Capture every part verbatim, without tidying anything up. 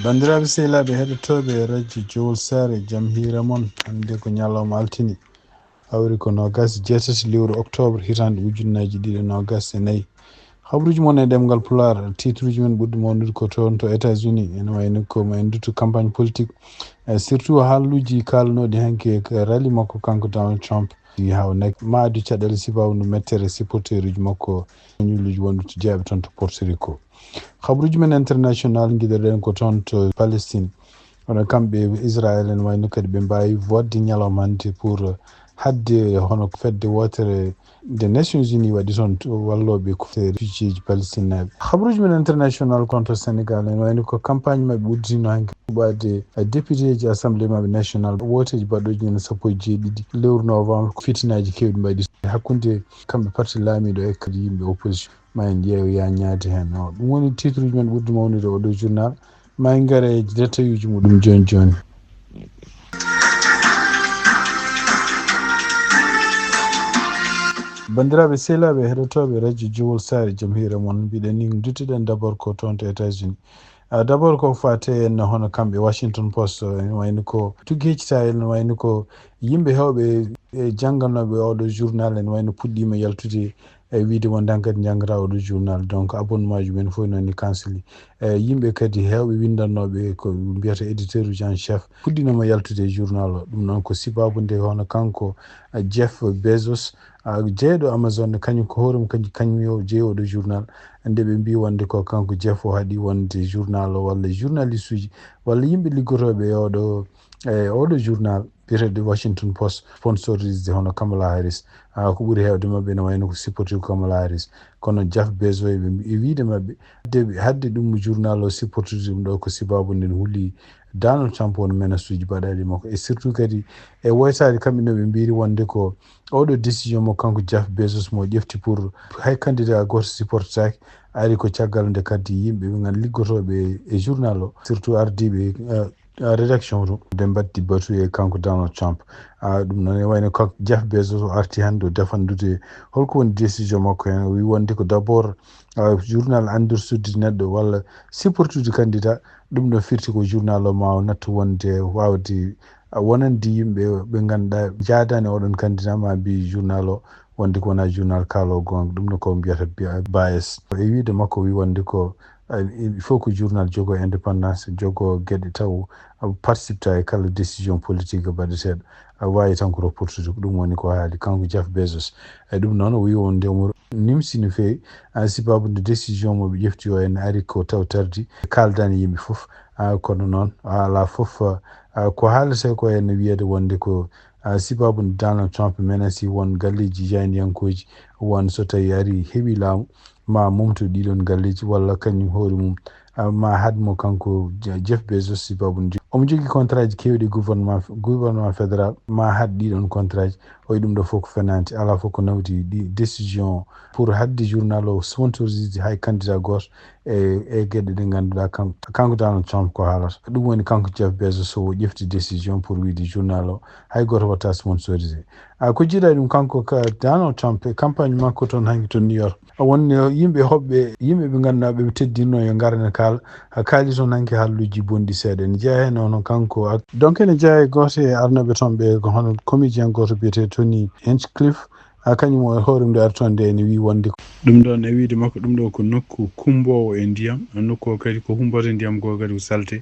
Banndiraaɓe sehilaaɓe heɗotooɓe radio Jowol Saare, jam hiira mon. Hannde ko ñalawma altine, hawri ko noogas e jeetati lewru oktoobre, hitaande ujunnaji ɗiɗi e noogas e nayi. Habruuji mon e ɗemngal Pulaar, titruuji men ɓurɗi mawnude ko toon to États-Unis, ene wayno ko ma en nduttu campagne politique, e surtout haaluuji kaalanooɗi hanki e rali makko kanko Donald Trump. Ɗi hawnaki ma addu caɗeele sibabu no mettere supporteruuji makko, ñuuluuji wonɓe to jeeyaɓe toon to Porto Rico. Habruuji men international, ngiɗoɗen ko toon to Palestine. Kono kamɓe Israël en wayno kadi ɓe mbaawi waɗde ñalawma hannde pour hadde hono fedde wootere nde Nations Unies waɗi toon to wallooɓe ko refugeeji palestinaaɓe. Habruuji men international kon to Sénégal en wayno ko campagne maɓɓe udditino hanki huɓaade députéji assemblée maɓɓe national wooteeji baɗɗooji ñande sappo e jeeɗiɗi lewru novembre. Ko fitinaaji keewɗi mbaɗi hakkunde kamɓe parti laamiiɗo e kadi yimɓe opposition. Ma en ƴeew ya ñaade heen. O, ɗum woni titruuji men ɓurɗi mawnude oɗo journal. Ma en ngare e détail uji muɗum jooni jooni. Banndiraaɓe sehilaaɓe heɗotooɓe radio Jowol Saare, jam hiira mon. Mbiɗen ni nduttuɗen d'abord ko toon to États-Unis. Ah, d'abord ko faate en hono kamɓe Washington Post, en wayno ko tuggi heccita en wayno ko yimɓe heewɓe e jannganooɓe oɗo journal en wayno puɗɗiima yaltude e wiide wonde hankadi njanngata oɗo journal. Donc abonnement ji men fof noon ni canceli. E yimɓe kadi heewɓe winndannooɓe ko mbiyata éditeur uji en chef puɗɗinooma yaltude e journal o. Ɗum noon ko sibabu nde hono kanko, eh, Jeff Bezos, ah, jeyɗo Amazon, kañum ko hoore mum, kañum, kañum yo jeyi oɗo journal. Nde ɓe mbi wonde ko kanko Jeff o haɗi wonde journal o walla journaliste uji walla yimɓe liggotooɓe e oɗo, e oɗo journal biyeteeɗo Washington Post sponsorisde hono Kamala Harris. Ah, ko ɓuri heewde maɓɓe ene wayno ko supporter ko Kamala Harris. Kono Jeff Bezos e ɓe mbi-, e wiide maɓɓe, hadde, hadde ɗum journal o supportude ɗum ɗo ko sibabu nde huli Donald Trump won menace uji baɗaɗi makko. Et surtout kadi e woytaade kamɓe no ɓe mbiri wonde ko oɗo décision mo kanko Jeff Bezos mo ƴefti pour hay candidat gooto supportataake, ari ko caggal nde kadi yimɓe ɓe nganndu liggotooɓe e journal o, surtout ardiiɓe, eh, ah, rédaction to, ɓe mbatti batu e kanko Donald Trump. Ah, ɗum noon e wayno kanko Jeff Bezos o arti hannde o defandude holko woni décision makko heen. O wi wonde ko d'abord, ah, journal anndorsude neɗɗo walla supportude candidat, ɗum ɗo firti ko journal o ma o nattu wonde waawde, ah, wonande yimɓe ɓe ngannduɗaa jaadaani oɗon candidat ma mbi journal o wonde ko wona journal kaalo goonga. Ɗum no ko mbiyata bi-, bias. E wiide makko wi wonde ko, eh, il faut que journal jogo indépendance, jogo geɗe taw, ah, participta e kala décision politique baɗeteeɗo. Ah, waawi tan ko reportude ko ɗum woni ko haali kanko Jeff Bezos. E ɗum noon o wi wonde omo nimsi no feewi, ah, sibabu nde décision mo ɓe ƴefti o en ari ko taw tardi, kaaldaani yimɓe fof. Ah, kono noon alaa fof, ah, ko haalata ko en wiyeede wonde ko, ah, sibabu nde Donald Trump menasi won galleeji jaayndiyankooji won so tawi ari heɓi laamu ma momto ɗiɗon galleeji walla kañum hoore mum, ah, ma haɗ mo kanko Je-, Jeff Bezos sibabu nde omo jogii contrat ji keewɗi gouvernement, gouvernement fédéral ma haɗ ɗiɗon contrat ji. O wi ɗum ɗo fof ko fenaande, alaa fof ko nawdi ɗi décision pour haɗde journal o sponsorisde hay candidat gooto e, e geɗe ɗe ngannduɗaa kan-, kanko Donald Trump ko haalata. Ɗum woni kanko Jeff Bezos o ƴefti décision pour wiide journal o hay gooto watta sponsorisé. Ah, ko jiiɗa ɗum kanko ka Donald Trump e campagne makko toon hanki to New York. A wonni yimɓe hoɓɓe, yimɓe ɓe ngannduɗaa ɓe teddinno yo ngar ne kaala, a kaali toon hanki haalluuji bonɗi seeɗa. Ene jeyaa heen hono kanko ak-, donc ene jeyaa e gooto e arnooɓe toon ɓe ko hono comédien gooto biyetee Tony Hinchcliffe. A kañum o e hoore mum nde ari toon nde ene wii wonde ko ɗum ɗoon e wiide makko ɗum ɗo ko nokku kumboowo e ndiyam, nokku o kadi ko humboto ndiyam goo kadi ko salte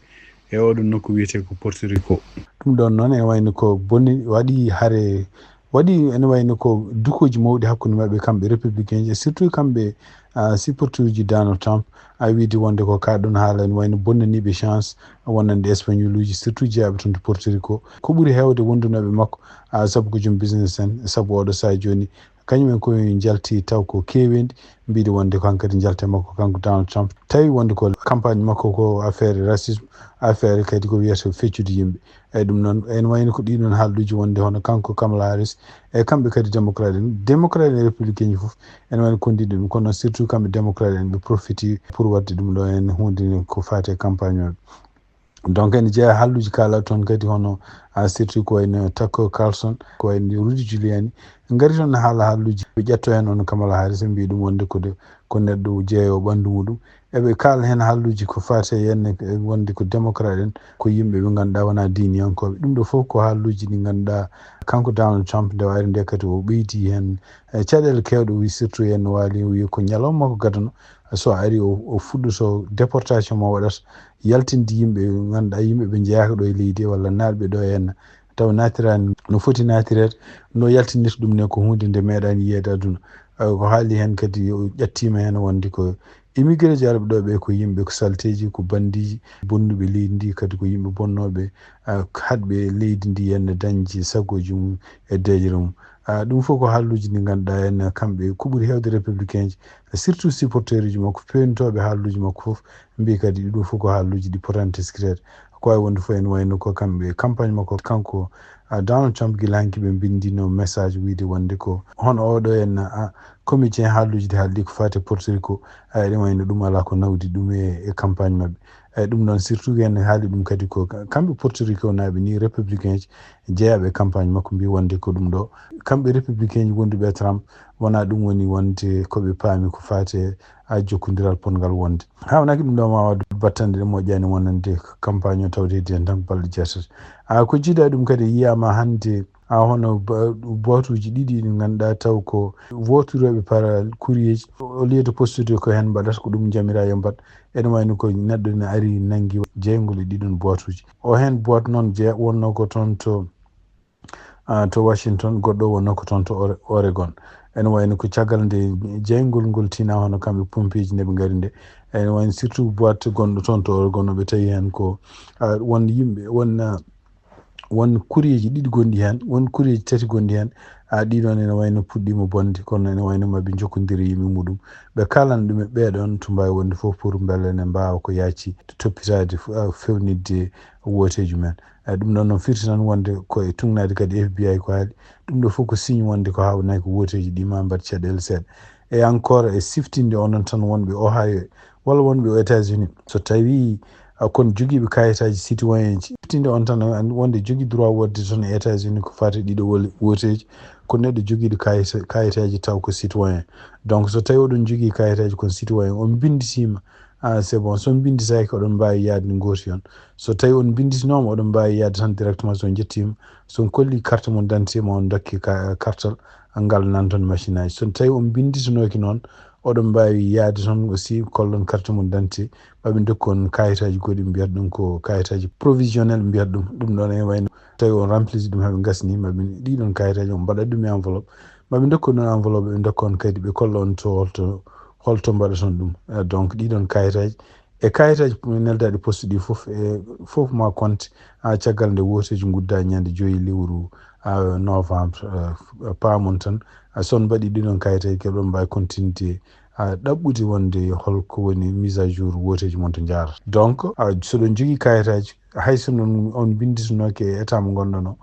e oɗon nokku wiyetee ko Porto Rico. Ɗum ɗoon noon ene wayno ko bonni waɗi hare, waɗi ene wayno ko dukuuji mawɗi hakkunde maɓɓe kamɓe républicain ji, e surtout kamɓe, ah, supporter uji Donald Trump, a wiide wonde ko ka ɗon haala ene wayno bonnaniiɓe chance wonande espagnol uji, surtout jeyaaɓe toon to Porto Rico. Ko ɓuri heewde wondunooɓe makko, ah, sabu ko joom business en, sabu oɗo sahaa jooni, kañum en ko njalti taw ko keeweendi, mbiɗi wonde ko hankadi njalte makko kanko Donald Trump. Tawi wonde ko campagne makko ko affaire racisme, affaire kadi ko wiyata feccude yimɓe. Eyyi, ɗum noon, ene wayno ko ɗiɗon haalduuji wonde hono kanko Kamala Harris, e kamɓe kadi démocrate en, démocrate en républicain ji fof, ene wayno ko ndiɗo ɗum, kono surtout kamɓe démocrate en, ɓe profiti pour waɗde ɗum ɗo en huunde ni ko faati e campagne maɓɓe. Donc ene jeeya haalluuji kaala toon kadi, hono a surtout ko wayno Tucker Carlson, ko wayno Rudy Giuliani, ngari toon haala haalluuji. Ɓe ƴetto heen on Kamala Harris, ɓe mbiya ɗum wonde ko de, ko neɗɗo jeeyo ɓanndu muɗum. Eɓe kaala heen haalluuji ko faati e yen, wonde ko démocrate en, ko yimɓe ɓe ngannduɗaa wonaa diiniyankooɓe. Ɗum ɗo fof ko haalluuji ɗi ngannduɗaa kanko Donald Trump nde o ari nde kadi o ɓeydi heen e caɗeele keewɗe, o wi surtout heen no waali, o wi ko ñalawma makko gadano, so ari o, o fuɗɗoto déportation mo waɗata, yaltinde yimɓe ɓe ngannduɗaa yimɓe ɓe njeyaaka ɗo e leydi walla naatɓe ɗo heen, taw naatiraani no foti naatireede, no yaltinirta ɗum ne ko huunde nde meeɗaani yiyeede aduna. Eh, ko haali heen kadi o ƴettiima heen wonde ko immigré ji arɓe ɗo ɓe ko yimɓe ko salteeji, ko banndiiji, bonnuɓe leydi ndi, kadi ko yimɓe bonnooɓe, eh, haɗɓe leydi ndi heen dañde sagooji mum e deeƴre mum. Ah, ɗum fof ko haalluuji ɗi ngannduɗaa heen kamɓe ko ɓuri heewde républicain ji, surtout supporteruuji makko, peewnitooɓe haalluuji makko fof, mbiyi kadi ɗum fof ko haalluuji ɗi potaani teskiteede. Ko waawi wonde fof ene wayno ko kamɓe campagne makko kanko, ah, Donald Trump gila hanki ɓe mbinndino message wiyde wonde ko hono oɗo en, ah, comédien haalluuji ɗi haaldi ko faati e Porto Rico, ah, eɗen wayno ɗum alaa ko nawdi ɗum e, e campagne maɓɓe. Eyi, ɗum noon surtout en haali ɗum kadi ko ka-, kamɓe Porto Rico naaɓe ni républicain ji jeeyaɓe e campagne makko mbi wonde ko ɗum ɗo. Kamɓe républicain ji wonduɓe e Trump wonaa ɗum woni wonde ko ɓe paami ko faati e a jokkondiral potngal wonde. Haawnaaki ɗum ɗo ma waɗ battande ɗe moƴƴani wonande campagne o tawde heddi hen tan ko balɗe jeetati. A ko jiiɗa ɗum kadi yiyaama hannde a hono ba-, boîte uji ɗiɗi ɗi ngannduɗaa taw ko votirooɓe par courrier ji. Au lieu de postude ko heen mbaɗata ko ɗum njamira yo mbaɗ. Ene wayno ko neɗɗo ne ari nanngi jeyngol e ɗiɗon boîte uji. O heen boîte noon je-, wonno ko toon to, ah, to Washington, goɗɗo wonno ko toon to Ore-, Oregon. Ene wayno ko caggal nde jeyngol ngol tina hono kamɓe pompeeji nde ɓe ngari nde. Ene wayno surtout boîte gonɗo toon to Oregon, o ɓe tawi heen ko, ah, won yimɓe, won, ah, won kureeji ɗiɗi gonɗi heen, won kureeji tati gonɗi heen. Ah, ɗiɗon ene wayno puɗɗiima bonde, kono ene wayno maɓɓe njokkondiri yimɓe muɗum. Ɓe kaalana ɗum e ɓeeɗon to mbaawi wonde fof pour mbele ne mbaawa ko yaaci toppitaade f-, ah, fewnitde wooteeji men. Eh, ɗum ɗon noon firti tan wonde ko e tugnaade kadi F B I ko haali. Ɗum ɗo fof ko signe wonde ko haawnaaki wooteeji ɗi ma mbaɗ caɗeele seeɗa. E encore e siftinde onon tan wonɓe Ohio walla wonɓe o États-Unis. So tawii, ah, kon jogiiɓe kayitaaji citoyen ji, siftinde on tan an-, wonde jogii droit wodde toon e États-Unis ko faati ɗiɗo wol-, wooteeji, ko neɗɗo jogiiɗo kayita-, kayitaaji taw ko citoyen. Donc so tawii oɗon jogii kayitaaji kon citoyen, on mbinnditiima, ah, c'est bon. So on mbinnditaaki, oɗon mbaawi yaade ngooti on. So tawii on mbinnditinooma, oɗon mbaawi yaade tan directement so on njettiima. So on kolli carte mon d'identité ma, on ndokki ka-, kartal ngal nan toon machine aji. So tawii on mbinnditinooki noon, oɗon mbaawi yaade toon aussi kollon carte mon d'identité, maa ɓe ndokku on kayitaaji goɗɗi, mbiyata ɗum ko kayitaaji provisionnel mbiyata ɗum. Ɗum ɗoon ene wayno tawi on remplisi ɗum, haa ɓe ngasni, maa ɓe ɗiɗon kayitaaji on mbaɗa ɗum e enveloppe, maa ɓe ndokku on enveloppe, ɓe ndokka on kadi, ɓe kolla on to holto, holto mbaɗaton ɗum. Eh, donc ɗiɗon kayitaaji e kayitaaji neldaɗi poste ɗi fof, e fof ma compte, ah, caggal nde wooteeji ngudda ñande joyi lewru, ah, novembre, ah, paamon tan, ah, so on mbaɗi ɗiɗon kayitaaji, keɗon mbaawi continude, ah, ɗaɓɓude wonde holko woni mise à jour wooteeji mon to njaarata. Donc, ah, so ɗon jogii kayitaaji, hay so non on mbinditinooke e état mo ngonɗon o,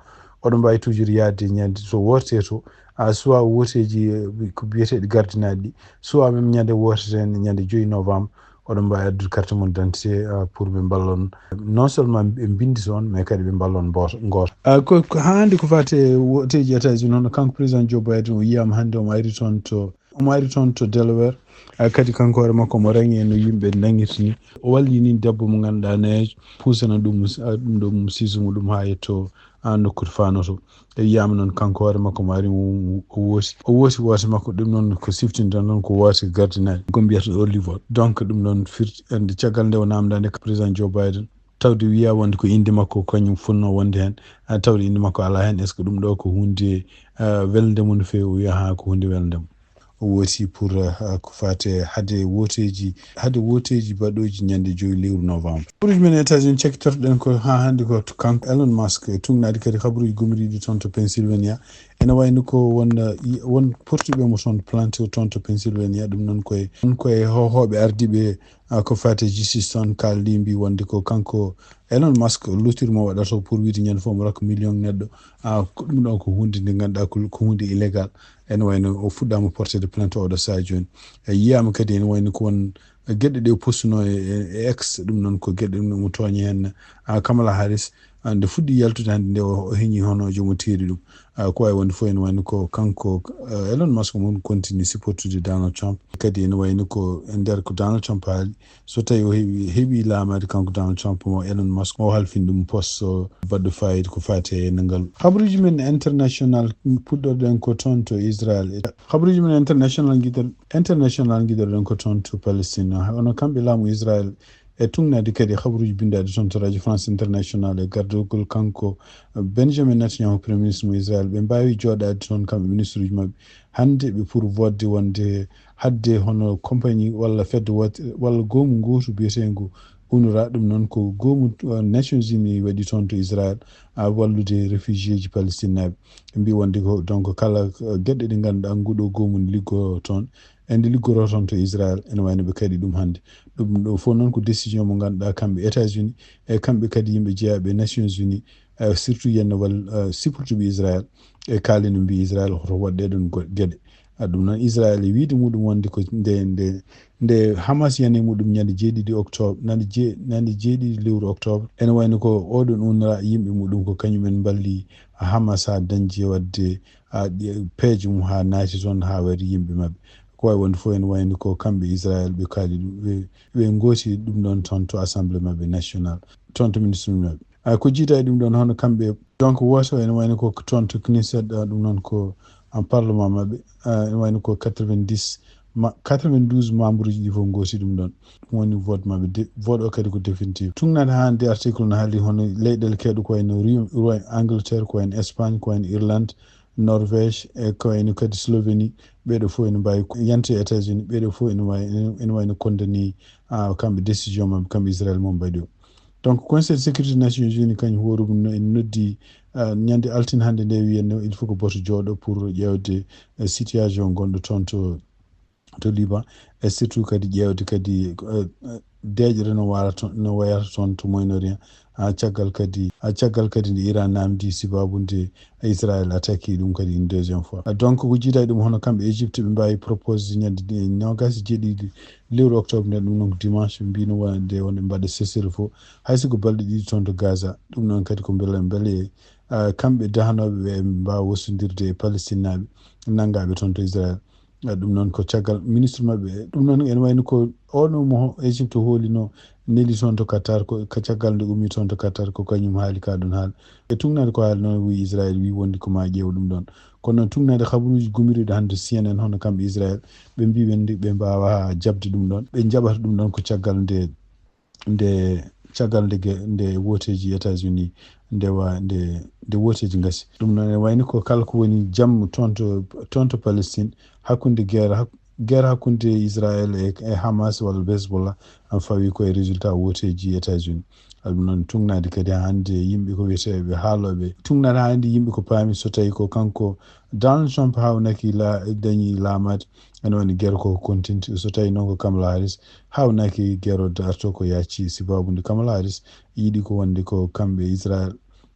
oɗon mbaawi toujours yaade ñande so wootee to, ah, soit wooteeji, eh, ko biyeteeɗi gardinaaɗi ɗi, soit même ñande wooteteen, ñande joyi novembre, oɗon mbaawi addude carte mon d'identité, ah, pour ɓe mballon. Non seulement ɓe mbindita on, mais kadi ɓe mballon mbooto, ngooto. Ah, ko, ko hannde ko faati e wooteeji États-Unis, hono kanko président Joe Biden, o yiyaama hannde omo ari toon to, omo ari toon to Delaware. Ah, kadi kanko hoore makko omo raŋi e no yimɓe daŋirta ni. O wallini debbo mo ngannduɗaa nayeejo, puusana ɗum, ah, ɗum ɗo mum siiso muɗum haa yetto, ah, nokku to faanoto. E yiyaama noon kanko hoore makko mo ari mo, mo, o wooti. O wooti woote makko, ɗum noon ko siftinde tan noon ko woote gardinaaɗi, ko mbiyata early vote. Donc ɗum noon firti, ande caggal nde o naamndaande ko président Joe Biden, tawde wiya wonde ko innde makko kañum fotnoo wonde heen, ah, tawde innde makko alaa heen. Est-ce que ɗum ɗo ko huunde, ah, welnde mo no feewi? O wiya haa ko huunde welnde mo. O wooti pour, ah, ko faati hade wooteeji, hade wooteeji baɗooji ñande joyi lewru novembre. Bureauji men États-Unis cakkitorɗen ko haa hannde ko to kanko Elon Musk, e tugnaade kadi habaruuji gomriiɗi toon to Pennsylvania. Ene wayno ko won, ah, i-, won portuɓe mo toon plainte toon to Pennsylvania. Ɗum noon koye, ɗum koye hohooɓe ardiiɓe, ah, ko faati justice toon kaaldi mbi wonde ko kanko Elon Musk luttiri mo waɗata o pour wiide ñande fof mo rokka million neɗɗo. Ah, ko ɗum ɗon ko huunde nde ngannduɗaa ko, ko huunde illégal. Ene wayno o fuɗɗaama porteede plainte oɗo sahaa jooni. E yiyaama kadi ene wayno ko won geɗe ɗe o postunoo e, e, e X, ɗum noon ko geɗe ɗum ɗo mo tooñi heen. Ah, Kamala Harris, ah, nde fuɗɗi yaltude hannde nde o, o heñi hono jomo teeri ɗum. Ah, ko waawi wonde fof ene wayno ko kanko, ah, Elon Musk mo woni continue supportude Donald Trump. Kadi ene wayno ko e nder ko Donald Trump haali, so tawi o heɓi, heɓi laamaade kanko Donald Trump mo Elon Musk, o halfini ɗum poste baɗɗo fayida ko faati e ngal. Habaruuji men international puɗɗorɗen ko toon to Israel. Habaruuji men international giɗor-, international giɗorɗen ko toon to Palestine. Hono kamɓe laamu Israel e tugnaade kadi habaruuji binndaaɗi toon to Radio France International e gardagol kanko Benjamin Netanyahu, Premier Ministre mo Israel. Ɓe mbaawi jooɗaade toon kamɓe ministre uji maɓɓe hannde ɓe pour vote wonde hadde hono compagnie walla fedde woote walla goomu gootu biyeteengu UNRWA, ɗum noon ko goomu, uh, Nations Unies waɗi toon to Israel, a wallude réfugié ji palestinaaɓe. Ɓe mbii wonde ko donc kala, uh, geɗe ɗe ngannduɗaa nguɗo goomu ne liggoroo toon, e nde liggoroo toon to Israel, ene wayno ɓe kaɗi ɗum hannde. Ɗum ɗo fof noon ko décision mo ngannduɗaa kamɓe États-Unis, e kamɓe kadi yimɓe jeyaaɓe e Nations Unies, eh, surtout yenne wal, eh, supportuɓe Israel, e kaalino mbii Israel hoto waɗ ɗee ɗoon go-, geɗe. Ah, ɗum noon Israel e wiide muɗum wonde ko nde, nde, nde Hamas yani muɗum ñande jeeɗiɗi octobre, ñande je-, ñande jeeɗiɗi lewru octobre. Ene wayno ko oɗon UNRWA yimɓe muɗum ko kañum en mballi Hamas haa dañde waɗde, ah, ɗi-, peeje mum haa naati toon haa waɗi yimɓe maɓɓe. Ko waawi wonde fof ene wayno ko kamɓe Israel ɓe kaali ɗum, ɓe, ɓe ngooti ɗum ɗoon toon to Assemblée maɓɓe national, toon to ministre maɓɓe. Ah, ko jiida e ɗum ɗoon hono kamɓe, donc wooto ene wayno ko toon to Knesset, ah, ɗum noon ko en parlement maɓɓe, ah, ene wayno ko quatre-vingt-dix, ma, quatre-vingt-douze membre uji ɗi fof ngooti ɗum ɗoon. Ɗum woni vote maɓɓe, de, vote o kadi ko définitif. Tugnaade haa hannde article no haali hono leyɗeele keewɗe ko wayno Ru-, Ru-, Angleterre, ko wayno Espagne, ko wayno Irlande, Norvège, e ko wayno kadi Slovénie, ɓeeɗo fof ene mbaawi ko yante États-Unis, ɓeeɗo fof ene waawi, ene wayno condamné, ah, kamɓe décision maɓɓe, kamɓe Israël mo mbaɗi o. Donc, Conseil de sécurité Nations Unies kañum hoore mum no en noddi, ah, ñande altine hannde nde wiyen no il faut que boto jooɗo pour ƴeewde, eh, situation gonɗo toon to, to Liban, e surtout kadi ƴeewde kadi, eh, eh, deeƴre no wara toon, no wayata toon to Moyen-Orient, ah, caggal kadi, ah, caggal kadi nde Iran naamndi sababu nde Israël attaque ɗum kadi une deuxième fois. Ah, donc, ko jiida e ɗum hono kamɓe Égypte ɓe mbaawi proposé ñande di-, noogaas e jeeɗiɗi lewru octobre nde, ɗum noon ko dimanche, ɓe mbii no wonande wonde mbaɗa cessez-le-feu, hay so ko balɗe ɗiɗi toon to Gaza. Ɗum noon kadi ko mbele, mbele, ah, kamɓe dahanooɓe ɓe mbaawa wosondirde e Palestine-naaɓe nanngaaɓe toon to Israël. Ah, ɗum noon ko caggal ministre maɓɓe. Ɗum noon ene wayno ko oɗo mo Égypte hoolino neli toon to Qatar, ko, ko caggal nde ummi toon to Qatar, ko kañum haali ka ɗon haala. E tugnaade ko haali noon, wi Israël wi wonde ko ma ƴeew ɗum ɗon. Kono noon tugnaade habaruuji gumiriiɗo hannde C N N hono kamɓe Israël, ɓe mbii ɓe ndi-, ɓe mbaawa jaɓde ɗum ɗon. Ɓe njaɓata ɗum ɗon ko caggal nde, nde, caggal nde ge-, nde wooteeji États-Unis, nde wa-, nde, nde wooteeji ngasi. Ɗum noon ene wayni ko kala ko woni jam toon to, toon to Palestine, hakkunde guerre, hak-, guerre hakkunde Israël e, e Hamas walla Hezbollah, an fawi ko e résultat wooteeji États-Unis. Ɗum noon tugnaade kadi haa hannde yimɓe ko wiyeteeɓe haalooɓe. Tugnaade haa hannde yimɓe ko paami so tawi ko kanko Donald Trump haawnaki la-, dañi laamaade, ene woni guerre ko continti. So tawi noon ko Kamala Harris haawnaki guerre o darto ko yaaci, sababu nde Kamala Harris yiɗi ko wonde ko kamɓe Israël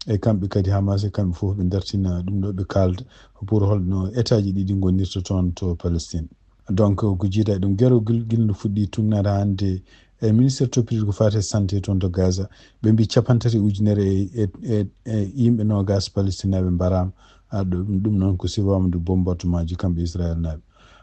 e kamɓe kadi Hamas e kamɓe fof ɓe dartina ɗum ɗo ɓe kaalda pour holno état ji ɗiɗi ngonirta toon to Palestine. Donc, ko jiida e ɗum, guerre o gil-, gila no fuɗɗi tugnaade hannde e ministère toppitooɗo ko faati e santé toon to Gaza. Ɓe mbii capanɗe tati ujunere e, e, e, e yimɓe noogaas Palestinaaɓe mbaraama. Ah, ɗum, ɗum noon ko sifaama ndu bombardement ji kamɓe Israël naaɓe.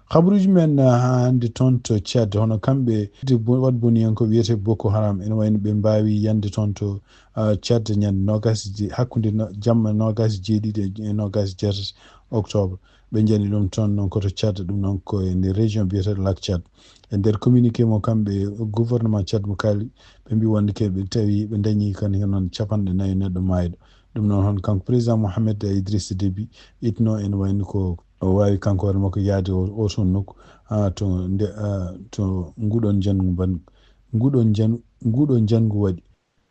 Habaruuji men, ah, haa hannde toon to Tchad, hono kamɓe de bo-, waɗ boniyankooɓe wiyetee Boko Haram, ene wayno ɓe mbaawi yande toon to, ah, Tchad ñande noogaas e je-, hakkunde no-, jamma noogaas e jeeɗiɗi e noogaas e jeetati octobre. Ɓe njani ɗum toon noon ko to Tchad, ɗum noon ko e nder région biyeteeɗo Lac Tchad. E nder communiqué mo kamɓe gouvernement Tchad mo kaali, ɓe mbii wonde ke ɓe tawi ɓe dañi kan heen noon capanɗe nayi neɗɗo maayɗo. Ɗum noon hono kanko président Mohamed Idriss Déby itno ene wayni ko o waawi kanko hoore makko yahde o, o toon nokku, ah, to nde, ah, to nguɗon njanngu mban-, nguɗon njan-, nguɗon njanngu waɗi.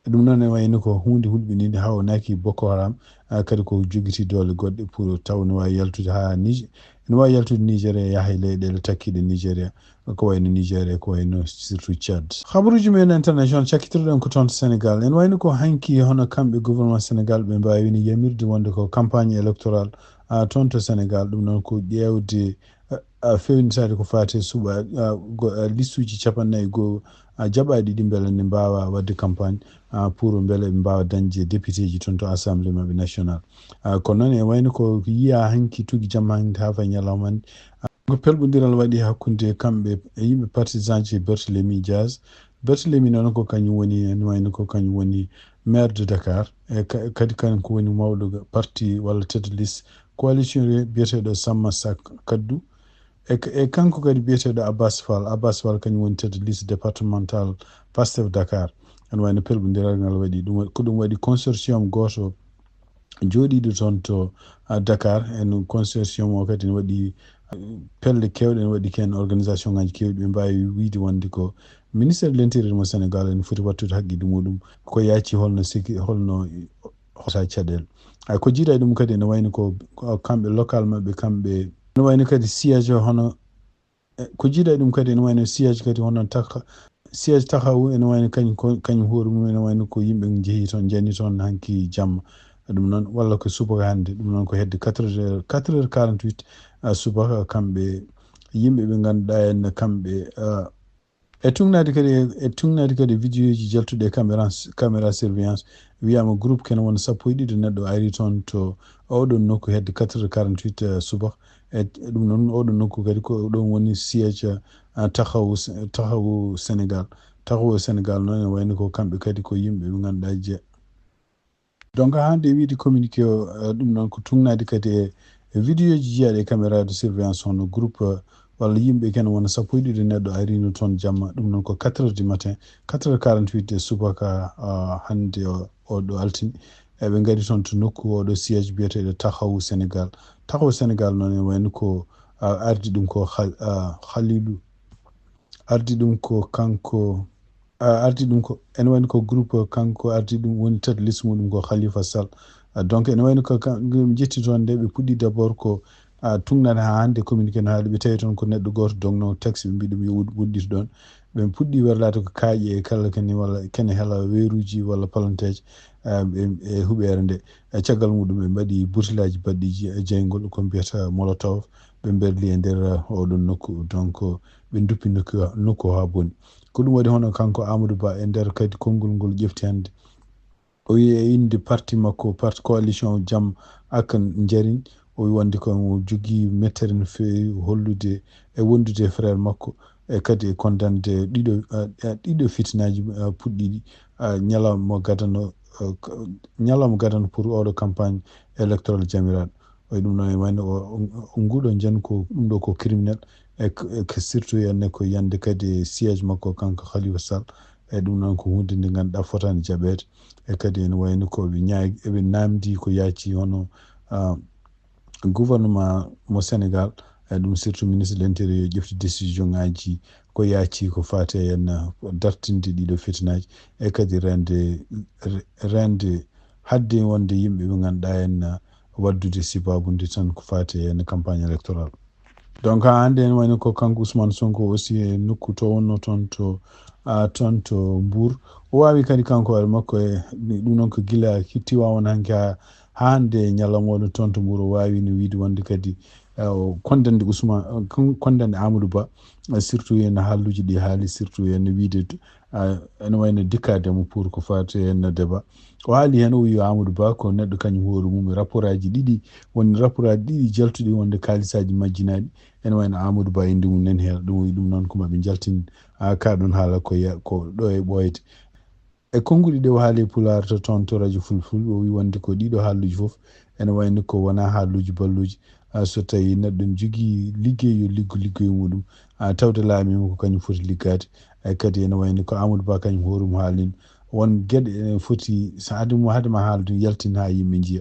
Ɗum noon ne wayno ko huunde hulɓiniinde haa o naaki Boko Haram, ah, kadi ko jogiti doole goɗɗe pour taw no waawi yaltude haa Niger. No waawi yaltude Nigeria, yaha e leyɗeele takkiiɗe Nigeria, ko wayno Nigeria, ko wayno surtout Tchad. Habaruuji men international, cakkitirɗen ko toon to Sénégal. En wayno ko hanki hono kamɓe gouvernement Sénégal ɓe mbaawino yamirde wonde ko campagne électorale, ah, toon to Sénégal. Ɗum noon ko ƴeewde, ah, a fewnitaade ko faati e suɓa a go- a listuuji capannayi goo a jaɓaaɗi ɗi mbele ne mbaawa waɗde campagne a pour mbele ɓe mbaawa dañde députéji toon to assemblée maɓɓe nationale a kono noon e wayno ko yiya hanki tugi jamma hanki haa fay ñalawma hannde ko pelɓondiral waɗi hakkunde kamɓe e yimɓe partisanji Barthélémy Dias. Barthélémy noon ko kañum woni ene wayno ko kañum woni maire de Dakar e ka- kadi kanko woni mawɗo parti walla tête de liste coalition biyeteɗo Samma Sak Kaddu e, e kanko kadi biyeteɗo Abbas Fall. Abbas Fall kañum woni tête de liste départemental Pastef Dakar. Ene wayno pelɓondiral ngal waɗi ɗum ko ɗum waɗi consortium gooto jooɗiiɗo toon to Dakar. En consortium o kadi ne waɗi pelle keewɗe ne waɗi ken organisation ngaji keewɗi ɓe mbaawi wiide wonde ko ministère de l'intérieur mo Sénégal ene foti wattude haqqille muɗum ko yaaci holno siki holno hota caɗeele ay ko jiiɗa e ɗum kadi ene wayno ko kamɓe local maɓɓe kamɓe ene wayno kadi siège hono ko jiiɗa e ɗum kadi ene wayno siège kadi hono taka siège taxawu ene wayno kañ kañum hoore mum ene wayno ko yimɓe jeehi toon njani toon hanki jamma ɗum noon walla ko subaka hannde ɗum noon ko hedde quatre heures quatre heures quarante huit subaka kamɓe yimɓe ɓe ngannduɗaa en kamɓe e tugnaade kadi e tugnaade kadi vidéoji jaltuɗi e caméra caméra surveillance wiyama groupe kene wona sappo e ɗiɗo neɗɗo ari toon to oɗon nokku hedde quatre heures quarante huit subaka e ɗum noon oɗo nokku kadi ko ɗon woni siège taxawu taxawu Sénégal taxawu Sénégal noon ene wayno ko kamɓe kadi ko yimɓe ɓe ngannduɗaa je donc hannde wiide communiqué o ɗum noon ko tugnaade kadi e vidéoji jeyaɗi e caméra de surveillance hono groupe walla yimɓe ken wona sappo e ɗiɗo neɗɗo arino toon jamma ɗum noon ko quatre heures du matin quatre heures quarante huit e subaka hannde o oɗo altine eɓe ngari toon to nokku oɗo siège biyeteɗo taxawu Sénégal taxawu Sénégal noon e wayno ko ardi ɗum ko Khalilu ardi ɗum ko kanko ardi ɗum ko ene wayno ko groupe kanko ardi ɗum woni tête liste muɗum ko Khalifa Sall donc ene wayno ko jetti toon nde ɓe puɗɗi d'abord ko a tugnaade haa hannde communiqué no haali ɓe tawi toon ko neɗɗo gooto dogno taxi ɓe mbiɗum yo wuɗɗito ɗoon ɓe puɗɗi werlaade ko kaaƴe e kala kene walla kene hela weeruuji walla palanteeje e huɓeere nde e caggal muɗum ɓe mbaɗi butilaaji baɗɗiiji e jeyngol ko mbiyata molotov ɓe mberli e nder oɗon nokku donc ɓe duppi nokku haa boni ko ɗum waɗi hono kanko Amadou Ba e nder kadi konngol ngol ƴefti hannde o wi e innde parti makko parti coalition jam ak njariñ o wi wonde ko mo jogii mettere no feewi hollude e wondude e frère makko e kadi e kondande ɗiɗo ɗiɗo fitinaaji puɗɗiɗi ñalawma gadano ñalawma gadano pour oɗo campagne électoral jamiraɗo o wi ɗum noon e wayno o nguɗo jan ko ɗum ɗo ko criminel e surtout henne ko yande kadi e siège makko kanko Khalifa Sall e ɗum noon ko hunde nde ngannduɗaa fotaani jaɓeede e kadi ene wayno ko ɓe ñaagi eɓe naamdi ko yaaci hono gouvernement mo Sénégal e ɗum surtout ministre de l'intérieur ƴefti décision ngaji ko yaaci ko faati e henna dartinde ɗiɗo fitinaaji e kadi rende rende hadde wonde yimɓe ɓe ngannduɗaa henna waddude sibaabude tan ko faati e henna campagne électorale donc haa hannde ene wayno ko kanko Ousmane Sonko aussi e nokku to wonno toon to a toon to Mbour o waawi kadi kanko hoore makko e ɗum noon ko gila tiwa on hanki haa hannde ñalawma oɗo toon to Mbour o waawi no wiide wonde kadi o kondande Ousmane kondande Amadou Ba surtout e no haalluuji ɗi haali surtout e no wiide ene wayno dikkaade mo pour ko faati e no débat o haali heen o wi Amadou Ba ko neɗɗo kañum hoore mum e rapport aji ɗiɗi woni rapport aji ɗiɗi jaltuɗi wonde kaalisaaji majjinaaɗi ene wayno Amadou Ba innde mum nani heen ɗum o wi ɗum noon ko maɓe njaltin ka ɗon haala ko ko ɗo e ɓooyde e konnguɗi ɗe o haali e pulaar to toon to radio fulfulɓe o wi wonde ko ɗiɗo haalluuji fof ene wayno ko wona haalluuji balluuji so tawi neɗɗo ne jogii liggey yo liggo liggoye muɗum tawde laamima ko kañum foti liggaade e kadi ene wayno ko Amadou Ba kañum hoore mum haalino won geɗe ene foti so hade mum hade ma haalde yaltin haa yimɓe njiya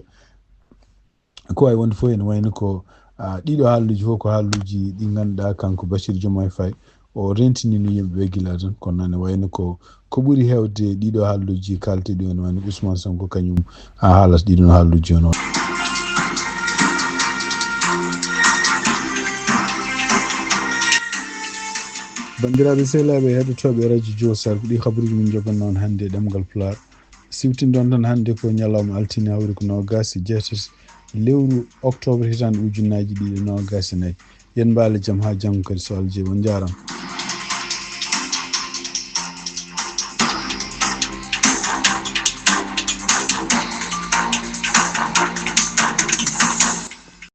ko wawi wonde fof ene wayno ko ɗiɗo haalluuji fof ko haalluuji ɗi ngannduɗaa kanko Bassirou Diomaye Faye o rentinino yimɓe ɓe gila tan kono noon ne wayno ko ko ɓuri heewde ɗiɗo haalluuji kaalteɗi on wayno Ousmane Sonko kañum a haalata ɗiɗon haalluuji on o banndiraaɓe sehlaaɓe heɗotooɓe radio Josar ko ɗi habaruuji min joganno on hannde e ɗemngal pulaar siwtindon tan hannde ko ñalawma altine hawri ko noogaas e jeetati lewru octobre hitaande ujunnaaji ɗiɗi e noogaas e nayi Yen mbaali jam haa janngo kadi, so Allah jaɓi. On njaaraama.